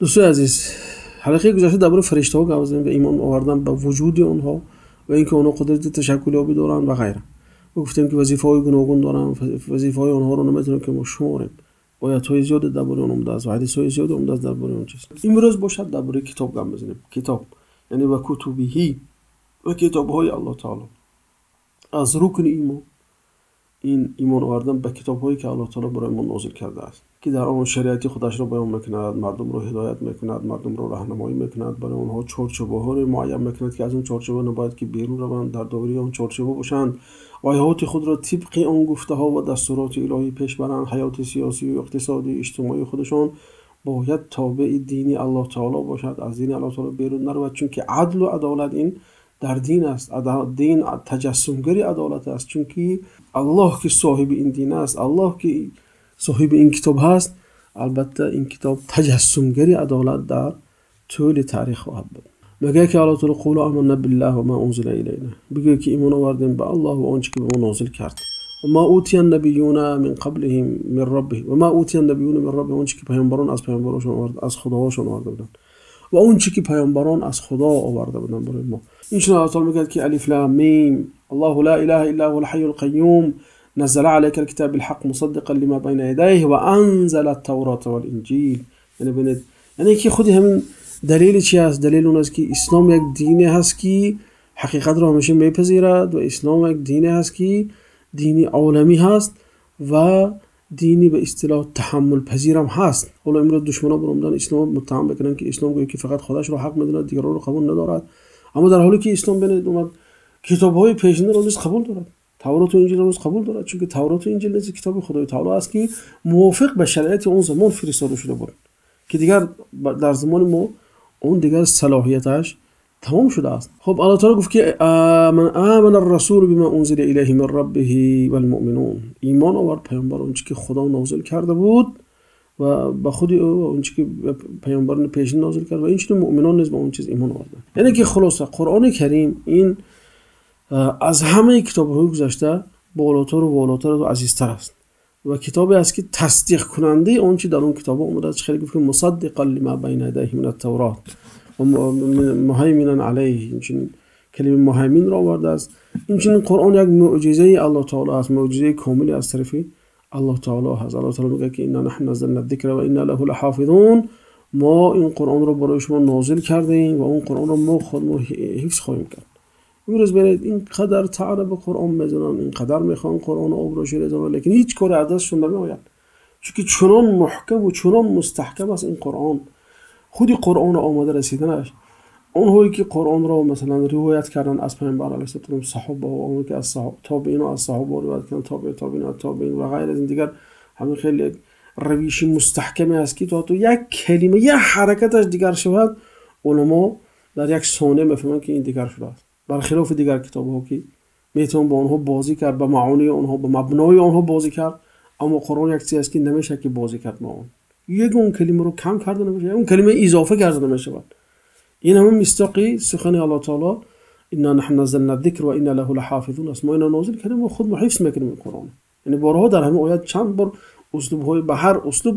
Дӯстони азиз, ҳалқаи гузашта дар бораи фариштаҳо гап задем ва имон овардан ба вуҷуди онҳо ва инки онҳо қудрати ташаккулёбӣ доранд ва ғайра. Ва гуфтем ки вазифаҳои гуногун доранд, вазифаҳои онҳоро наметавонем ки мо шуморем. Оятҳои зиёде дар бораи он омадааст ва ҳадисҳои зиёде омадааст дар бораи он чиз. Имрӯз бошад дар бораи китоб гап мезанем. Китоб, яъне ва кутубиҳи, ва китобҳои Аллоҳи таъоло. Аз рукни имон ин имон овардан ба китобҳое ки Аллоҳи таъоло барои мо нозил кардааст, ки дар он шариати худашро баён мекунад, мардумро ҳидоят мекунад, мардумро роҳнамоӣ мекунад, барои онҳо чорчӯбҳоро муайян мекунад, ки аз он чорчӯб набояд ки берун раванд, дар доираи он чорчӯб бошанд ва ҳаёти худро тибқи он гуфтаҳо ва дастуроти илоҳӣ пеш баранд. Ҳаёти сиёсӣ ва иқтисодӣ, иҷтимоии худашон бояд тобеи дини Аллоҳи таъоло бошад, аз дини Аллоҳи таъоло берун наравад, чунки адлу адолат ин дар дин аст. Дин таҷассумгари адолат аст, чунки Аллоҳ ки соҳиби ин дин аст, Аллоҳ ки соҳиби ин китоб ҳаст, албатта ин китоб таҷассумгари адолат дар тӯли таърих хоҳад буд. Мегӯяд ки Аллоҳи таъоло: қулу аманна биллаҳи ва ма унзила илайна, бигӯ ки имон овардем ба Аллоҳ ва он чи ки ба мо нозил кард. Ва ма утия набиюна мин қаблиҳим мин раббиҳим, ва ма утия набиюна мин раббиҳим, он чи ки паёмбарон аз паёмбаронашон овард, аз худоҳошон оварда буданд ва он чи ки паёмбарон аз Худо оварда буданд барои мо. Инчунин Аллоҳи таъоло мегӯяд ки алиф лам мим Аллоҳу ла илаҳа илла ҳувал ҳайюл қайюм наззала алайкал китаба билҳаққи мусаддиқан лима байна ядайҳи ва анзалат таврота вал инҷил. Яъне бинед, яъне ки худи ҳамин далел чи ҳаст? Далел он аст ки ислом як дине ҳаст ки ҳақиқатро ҳамеша мепазирад ва ислом як дине ҳаст ки дини оламӣ ҳаст ва дини ба истилоҳ таҳаммулпазир ҳам ҳаст. Ҳоло имрӯз душманон баромадан исломро муттаҳам мекунанд ки ислом гӯё ки фақат худашро ҳақ медонад, дигаронро қабул надорад. Аммо дар ҳоле ки ислом бинед омад китобҳои пешинаро низ қабул дорад, Тавроту Инҷилро низ қабул дорад, чунки Тавроту Инҷил низ китоби Худои таъоло аст ки мувофиқ ба шариати он замон фиристода шуда буд, ки дигар дар замони мо он дигар салоҳияташ тамом шудааст. Хуб, Аллоҳи таъоло гуфт ки амана ар-расулу бима унзила илайҳи мин раббиҳи вал-муъминун, имон овард паёмбар он чи ки Худо нозил карда буд ва ба худи ӯ ва он чи ки паёмбарони пешин нозил кард ва инчунин муъминон низ ба он чиз имон оварданд. Яъне ки хулоса Қуръони Карим ин аз ҳамаи китобҳои гузашта болотар ва волотар ва азизтар аст ва китобе аст ки тасдиқкунандаи он чи дар он китобҳо омадааст. Хеле гуфт ки мусаддиқан лима байна ядайҳи минат таврот ва муҳайминан алайҳ, инчунин калимаи муҳайминро овардааст. Инчунин Қуръон як мӯъҷизаи Аллоҳи таъоло аст, мӯъҷизаи комиле аз тарафи Аллоҳи таъоло ҳаст. Аллоҳи таъоло мегӯяд ки инна наҳну наззална зикра ва инна лаҳу лаҳофизун, мо ин Қуръонро барои шумо нозил кардем ва он Қуръонро мо худамон ҳифз хоҳем кард. Имрӯз бинед инқадар таъна ба Қуръон мезананд, инқадар мехоҳанд Қуръонро обрӯшӣ резананд, лекин ҳеҷ коре аз дастшон намеояд, чунки чунон муҳкам ва чунон мустаҳкам аст ин Қуръон. Худи Қуръонро омада расиданаш, онҳое ки Қуръонро масалан ривоят карданд аз паёмбар алайҳиссалом, саҳобаҳо, онҳое ки аз тобеин аз саҳоба ривоят карданд, тобеи тобеин аз тобеин ва ғайр аз ин дигар, ҳамин хеле як равиши мустаҳкаме аст ки то як калима, як ҳаракаташ дигар шавад, уламо дар як сония мефаҳманд ки ин дигар шудааст. Бархилофи дигар китобҳо ки метавон бо онҳо бозӣ кард, ба маъонии онҳо, ба мабнои онҳо бозӣ кард, аммо Қуръон як чиз аст ки намешавад ки бозӣ кард бо он. Ягон калимаро кам карда намешавад, ягон калима илова карда намешавад. Ин ҳамон мисдоқи сухани Аллоҳи таъоло инна наҳну наззална зикра ва инна лаҳу лаҳофизун аст. Мо инро нозил кардем ва худ мо ҳифз мекунем ин Қуръонро. Яъне борҳо дар ҳамин оят чанд бор услубҳои ба ҳар услуб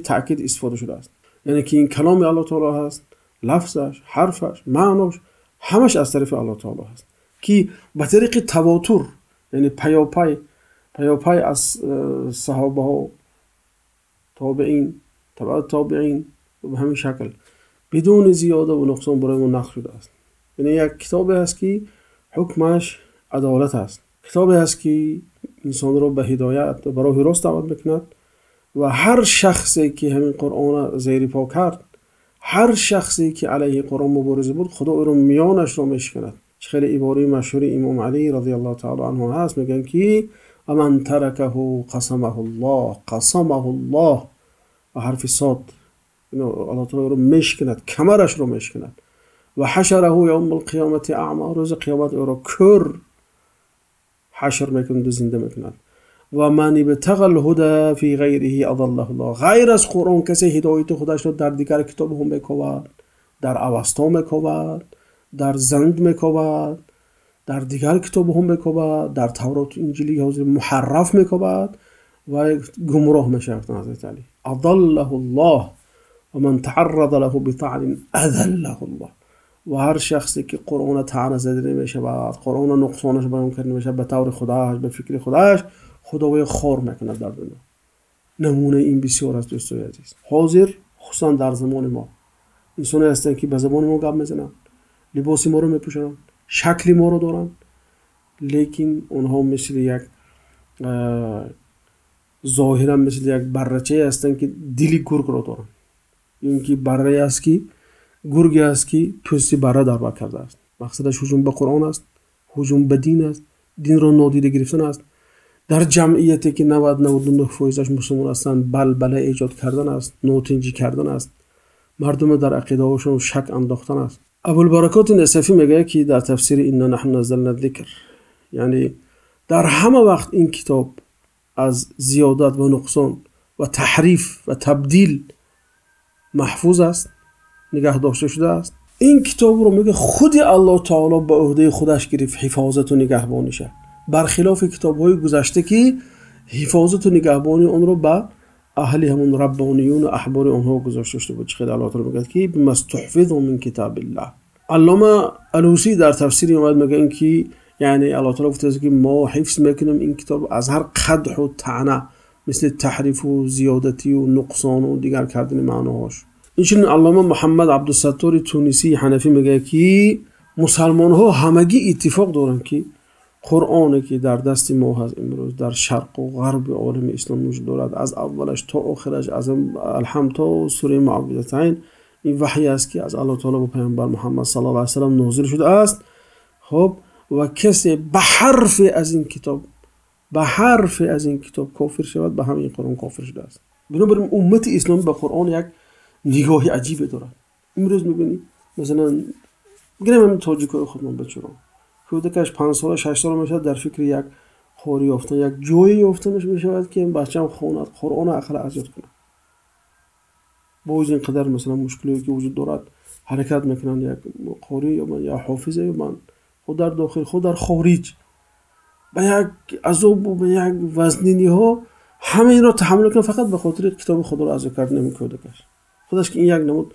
таъкид истифода шудааст. Яъне ки ин каломи Аллоҳи таъоло ҳаст, лафзаш, ҳарфаш, маънош ҳамаш аз тарафи Аллоҳи таъоло ҳаст ки ба тариқи тавотур, яъне паёпай паёпай аз саҳобаҳо, тобеин, табаъ тобеин ба ҳамин шакл бидуни зиёда ва нуқсон барои мо нақл шудааст. Яъне як китобе ҳаст ки ҳукмаш адолат аст, китобе ҳаст ки инсонро ба ҳидоят ва ба роҳи рост даъват мекунад ва ҳар шахсе ки ҳамин Қуръонро зери по кард, ҳар шахсе ки алайҳи Қуръон мубориза бурд, Худо ӯро миёнашро мешиканад. Чӣ хеле ибораи машҳури Имом Алӣ разияллоҳу таъоло анҳу ҳаст, мегӯянд ки ваман таракаҳу қасамаҳуллоҳ, қасамаҳуллоҳ ба ҳарфи сод, Аллоҳ таъоло ӯро мешиканад, камарашро мешиканад. Ва ҳашараҳу явмал қиёмати аъмо, рӯзи қиёмат ӯро кӯр ҳашр мекунад ва зинда мекунад. Ва ман ибтағал ҳуда фи ғайриҳи азаллаҳуллоҳ, ғайр аз Қуръон касе ҳидояти худашро дар дигар китобҳо мекобад, дар Авасто мекобад, дар Занд мекобад, дар дигар китобҳо мекобад, дар Тавроту Инҷили ҳозир муҳарраф мекобад ва гумроҳ мешавад. Ҳазрати Алӣ азаллаҳуллоҳ ва ман таъаррада лаҳу битаънин азаллаҳу Аллоҳ. Ва ҳар шахсе ки Қуръонро таъна зада намешавад, Қуръонро нуқсонаш баён карда намешавад, ба таври худаш, ба фикри худаш, Худованд хор мекунад дар дунё. Намунаи ин бисёр аст, дӯстони азиз. Ҳозир хусусан дар замони мо инсоне ҳастанд, ки ба забони мо гап мезананд, либоси моро мепӯшанд, шакли моро доранд, лекин онҳо мисли як зоҳиран мисли як баррачае ҳастанд, ки дили гургро доранд, ё инки баррае аст, ки гурге аст, ки пӯсти барра дар бар кардааст. Мақсадаш ҳуҷум ба Қуръон аст, ҳуҷум ба дин аст, динро нодида гирифтан аст. Дар ҷамъияте ки 90-99% мусулмон ҳастанд, балбала эҷод кардан аст, нотинҷӣ кардан аст, мардумро дар ақидаҳошон шак андохтан аст. Абулбаракоти Насафӣ мегӯяд, ки дар тафсири инна наҳну наззална зикр, яъне дар ҳама вақт ин китоб аз зиёдат ва нуқсон ва таҳриф ва табдил маҳфуз аст, нигаҳ дошта шудааст. Ин китобро мегӯяд худи Аллоҳ таоло ба ӯҳдаи худаш гирифт ҳифозату нигаҳбониша, бархилофи китобҳои гузашта, ки ҳифозату нигаҳбонии онро ба аҳли ҳамон раббониюн ва аҳбори онҳо гузошта шуда буд. Чӣ хеле Аллоҳ таоло мегӯяд, ки бимастуҳфизу мин китобиллаҳ. Аллома Алусӣ дар тафсири ин оят мегӯяд, ки яъне Аллоҳ таоло гуфтааст, ки мо ҳифз мекунем ин китоб аз ҳар қадҳу таъна, мисли таҳрифу зиёдатию нуқсону дигар кардани маъноҳош. Инчунин Аллома Муҳаммад Абдусаттори Тунисии ҳанафӣ мегӯяд, ки мусалмонҳо ҳамагӣ иттифоқ доранд, ки Қуръоне ки дар дасти мо ҳаст имрӯз дар шарқу ғарби олами ислом вуҷуд дорад, аз аввалаш то охираш, аз Алҳамд то сураи Муаввизатайн, ин ваҳй аст, ки аз Аллоҳ таоло ба Паёмбар Муҳаммад саллаллоҳу алайҳи васаллам нозил шудааст. Хуб, ва касе ба ҳарфе аз ин китоб, ба ҳарфе аз ин китоб кофир шавад, ба ҳамин Қуръон кофир шудааст. Бинобар ин уммати исломӣ ба Қуръон як нигоҳи аҷибе дорад. Имрӯз мебинӣ, масалан, гирем ҳамин тоҷикои худмон, бачаро, кӯдакаш 5 сола, 6 сола мешавад, дар фикри як қорӣ ёфтан, як ҷое ёфтанаш мешавад, ки бачаам хонад, Қуръонро ақалла аз ёд кунад. Боз ин қадар масалан мушкилие ки вуҷуд дорад, ҳаракат мекунанд як қорӣ ёбанд, як ҳофизе ёбанд, худ дар дохил, худ дар хориҷ, ба як азобу ба як вазниниҳо ҳама инро таҳаммул мекунанд, фақат ба хотири китоби худоро аз ёд кардани ҳамин кӯдакаш. Худаш ки ин як намуд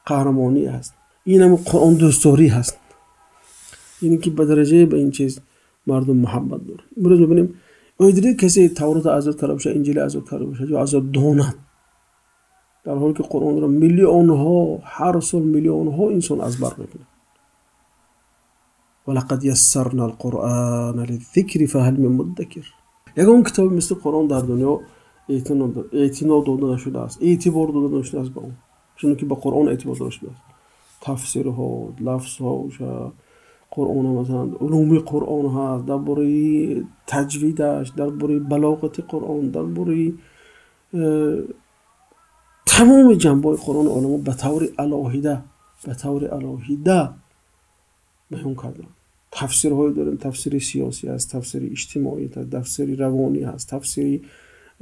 қаҳрамонӣ ҳаст, ин намуд қуръондӯстдорӣ ҳаст, яъне ки ба дараҷае ба ин чиз мардум муҳаббат доранд. Имрӯз мебинем, оё дидед касе Тавротро аз ёд карда бошад, Инҷилро аз ёд карда бошад ё аз ёд донад, дар ҳоле ки Қуръонро миллионҳо, ҳар сол миллионҳо инсон аз бар мекунад. Ва лақад яссарна ал-Қуръана лиззикри фаҳал мин муддакир. Ягон китобе мисли Қуръон дар дунё эътино дода нашудааст, эътибор дода нашудааст ба он, чунки ба Қуръон эътибор дода шудааст. Тафсирҳо, лафзҳо, Қуръон, масалан улуми Қуръон ҳаст, дар бораи таҷвидаш, дар бораи балоғати Қуръон, дар бораи тамоми ҷанбаҳои Қуръон уламо ба таври алоҳида, ба таври алоҳида баён карданд. Тафсирҳое дорем, тафсири сиёсӣ ҳаст, тафсири иҷтимоӣ ҳаст, тафсири равонӣ ҳаст, тафсири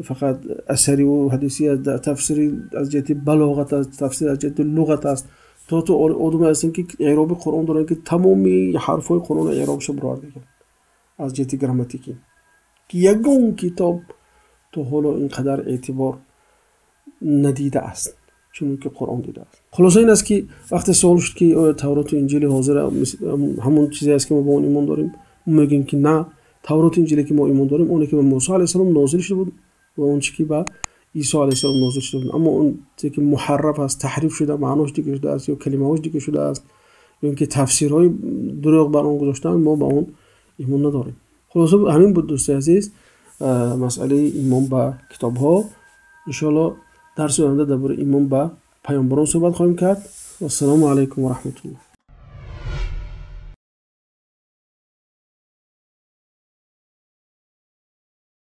фақат асариву ҳадисӣ ҳаст, тафсири аз ҷиҳати балоғат аст, тафсир аз ҷиҳати луғат аст. То одаме ҳастанд, ки эъроби Қуръон доранд, ки тамоми ҳарфҳои қуръонро эъробашо бароварда аз ҷиҳати грамматикӣ, ки ягон китоб то ҳоло ин қадар эътибор надидааст, чунки Қуръон дидааст. Хулоса ин аст, ки вақте суол шуд, ки оё Тавроту Инҷили ҳозира ҳамон чизе аст, ки мо ба он имон дорем, мо мегӯем, ки на, Тавроту Инҷиле ки мо имон дорем, оне ки ба Мусо алайҳиссалом нозил шуда буд ва он чи ки ба Исо алайҳиссалом нозил шуда буд. Аммо он чизе ки муҳарраф аст, таҳриф шуда, маънош дигар шудааст ё калимаҳош дигар шудааст, ё ин ки тафсирҳои дурӯғ бар он гузоштаанд, мо ба он имон надорем. Хулоса ҳамин буд, дӯстои азиз, масъалаи имон ба китобҳо. Иншоалло дарси оянда дар бораи имон ба паёмбарон суҳбат хоҳем кард. Вассалому алайкум ва раҳматуллоҳ.